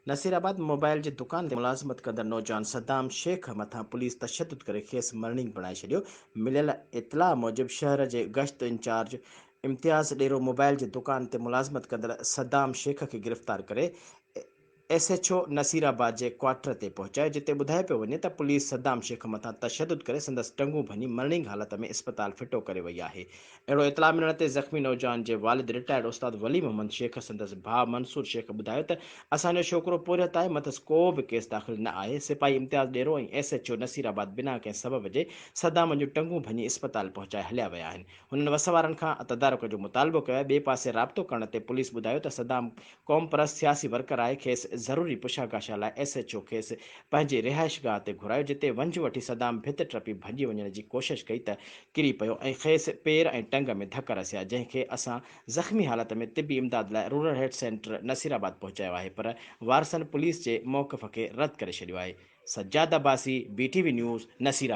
Nasirabad mobile جي دڪان تي ملازمت ڪندڙ نوجوان صدام شيخ مٿان پوليس تشدد ڪري کيس مرڻينگ بڻائي ڇڏيو. مليل اطلاع موجب شهر جي گشت انچارج امتياز ڏيرو موبائل جي دڪان تي ملازمت ڪندڙ صدام شيخ کي گرفتار ڪري ايس ايڇ او نصيرآباد جي ڪوارٽر تي پهچايو جتي ٻڌايو پيو وڃي ته پوليس صدام شيخ مٿان تشدد ڪري سندس ٽنگون ڀڃي مرڻينگ حالت ۾ اسپتال ڦٽو ڪري وئي آهي. اهڙو اطلاع ملڻ تي زخمي نوجوان جي والد رٽائرڊ استاد ولي محمد شيخ سندس ڀاء منصور شيخ ٻڌايو ته اسان جو ڇوڪرو پورهيت آهي مٿس ڪو به ڪيس داخل نه آهي، سپاهي Imtiaz Dero ۽ S H O Nasirabad بنا ڪنهن سبب جي صدام جون ٽنگون ڀڃي اسپتال پهچائي هليا ويا آهن، هنن وس وارن کان تدارڪ جو مطالبو ڪيو آهي، ٻئي پاسي رابطو ڪرڻ تي پوليس ٻڌايو ته صدام قومپرست سياسي ورڪر آهي کيس ضروري پڇا گاڇا لاء ايس ايڇ او کيس پنهنجي رهائشگاهه تي گهرايو جتي ونجهه وٺي صدام ڀت ٽپي ڀڄي وڃڻ جي ڪوشش ڪئي ته ڪري پيو ۽ کيس پير ۽ ٽنگ ۾ ڌڪ رسيا جنهن کي اسان زخمي حالت ۾ طبي امداد لاء رورل هيلٿ سينٽر نصيرآباد پهچايو آهي پر وارثن پوليس جي موقف کي رد ڪري ڇڏيو آهي Sajjad Abbasi B T V news Nasirabad.